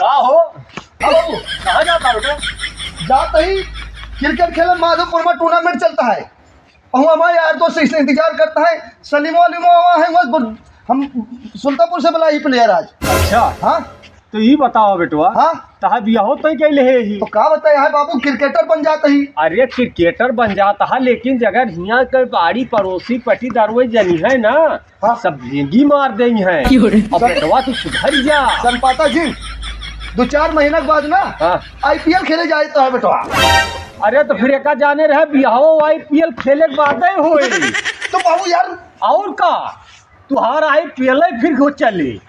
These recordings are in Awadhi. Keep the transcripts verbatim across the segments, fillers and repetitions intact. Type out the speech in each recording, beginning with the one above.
का हो? अब कहाँ जाता बेटा? जाता ही क्रिकेट खेले, माधोपुर में टूर्नामेंट चलता है। और हमारे यार दोस्त इसलिए इंतजार करता है, सलीमो वलीमो हुआ है, वो हम सुल्तानपुर से बुलाई प्लेयर आज। अच्छा। हाँ। तो ई बतावा बेटवा, हाँ? तहार बियाहो तय कइले ही। तो का बताए, यहाँ बाबू क्रिकेटर बन जाता ही। अरे क्रिकेटर बन जाता है, लेकिन जगह हियाँ के बाड़ी पड़ोसी पटीदार वही जनी है ना, हाँ। सब भेंगी मार देई हैं। क्यों रे? अब बेटवा तू सुधर जा। सनपाता जी, दो चार महीना के बाद ना हाँ। आईपीएल खेले जाए तो है बेटवा। अरे तो फिर एका जाने रहे बियाहो आईपीएल खेले के बाद ही होई। तो बाबू यार। और का? तुहार आईपीएल ही फिर हो चली।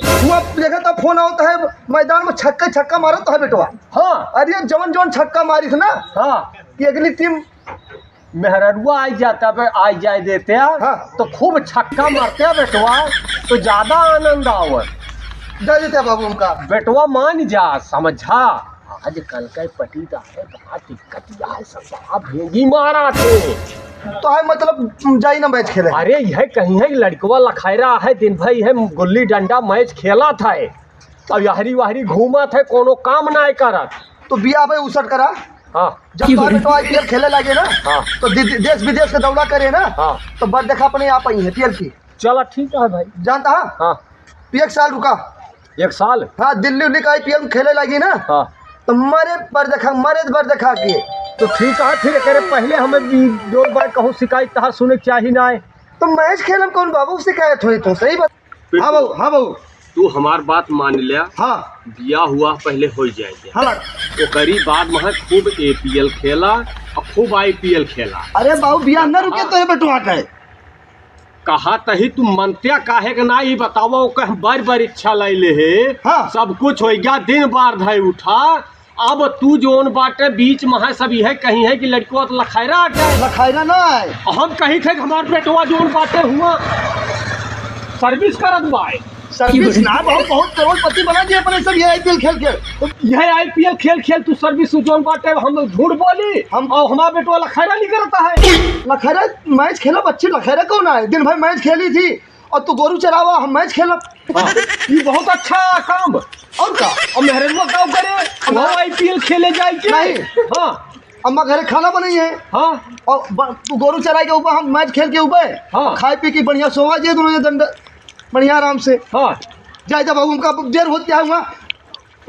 हुआ देखा था फोन आवत है, मैदान में छक्का छक्का मारत है बेटवा। हाँ। अरे जवन जवन छक्का मारिस ना हाँ। कि अगली टीम मेहररुआ आई जाता बे, आई जाए देते हैं, हाँ। तो खूब छक्का मारते हैं बेटवा, तो ज्यादा आनंद आवत। दे देते हैं बाबू उनका। बेटवा मान जा, समझा। आजकल के पटीदार है, बड़ा दिक्कत यह है, सब बड़ा भेंगी मारा थे। तो है मतलब जाई ना मैच खेले। अरे यह कहीं है लड़कवा लखैरा है, दिन भर यह गुल्ली डंडा मैच खेला था, अब यहरी वहरी घूमत है, कोनो काम नाय करत। तो बिया भाई उसट करा। हाँ। जब की तोहरे बोले? तो आईपीएल खेले लागे ना, हाँ। तो दि-, दि-, देश विदेश के दौरा करे ना, हाँ। तो बर देखा अपने आप आई है पीएल की। चला ठीक है भाई। जानता है? हाँ। एक साल रुका। एक साल? हाँ, दिल्ली उल्ली का आईपीएल खेले लागी ना, हाँ। तो मरे बर देखा, मरे बर देखा के। तो ठीक है, फिर करे पहले हमें भी जोन बात कहूँ शिकायत तहार सुने के चाही ना है। तो मैच खेलम कौन बाबू शिकायत होई तो सही बात। बिल्कुल। हाँ बाबू, हाँ बाबू। तू हमार बात मान ल्या। हाँ। बिया हुआ पहले हो जाए दे। हाँ। ओकरी बाद में खूब एपीएल खेला और खूब आईपीएल खेला। अरे बाबू, बिया न रुके तो ये बेटवा का है। कहा तही तू मनत्या काहे के ना, ई बतावा, ओकर बार बार इच्छा लाई ले है। हाँ। सब कुछ हो गया, दिन बार धाई उठा, अब तू जोन बाटे बीच में है, सब यह कहीं है कि लड़कवा तो लखैरा आटे। लखैरा ना है। हम कही थे कि हमार बेटवा जोन बाटे हुआ सर्विस करत बाय। सर्विस ना, बहुत, बहुत करोड़पति बना दिए अपने सब ये आईपीएल खेल खेल। तो यह आईपीएल खेल खेल तू सर्विस जोन बाटे, हम झूठ बोली? हम और हमार बेटवा लखैरा नहीं करता है। लखैरा मैच खेला बच्ची, लखैरा कौन है? दिन भर मैच खेली थी। और तू गोरू चरावा, हम मैच खेलब। हाँ, ये बहुत अच्छा काम। और का? और मेहररुआ का करे? अब हाँ। आईपीएल खेले जाए के? नहीं। हाँ। अम्मा घरे खाना बनाई है। हाँ। और ब-, तू गोरू चराए के ऊपर, हम मैच खेल के ऊपर। हाँ। खाए पी के बढ़िया सोवा जे दोनों जे दंड, बढ़िया आराम से। हाँ। जाए जा बाबू, हमका देर होत क्या हुआ?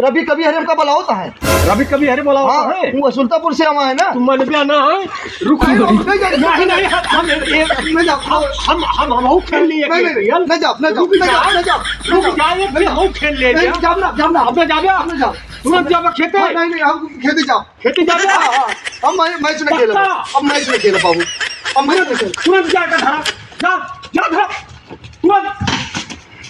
रवि कवि हरे हमका बुलावत है। रवि कवि हरे बुलावत हाँ, है? वो सुल्तानपुर से आवा है ना। तू मनब्या ना है? रुक, नहीं, नहीं, नहीं, नहीं, नहीं, हम, हम, ए, नहीं जाओ। हम, हम, हम, हम खेल लिए नहीं, नहीं, खेल। नहीं जाओ, नहीं जाओ, रुक नहीं जाओ, जा। नहीं जाओ, नहीं रुक जाओ। जा, ये नहीं जाओ। हम खेल ले नहीं, जा। जाओ ना, जाओ ना। अब ना जाओ, नहीं जाओ। तुरंत जाओ खेते। हाँ, नहीं, नहीं, हम खेते जाओ। खेते जाओ। हाँ, हाँ, हम मैं-, मैच नहीं खेले। पक्का? अब मैच नहीं खेले बाबू। अब मैच नहीं खेले। तुरंत जाकर धरा। जा, जा धरा। तुरंत।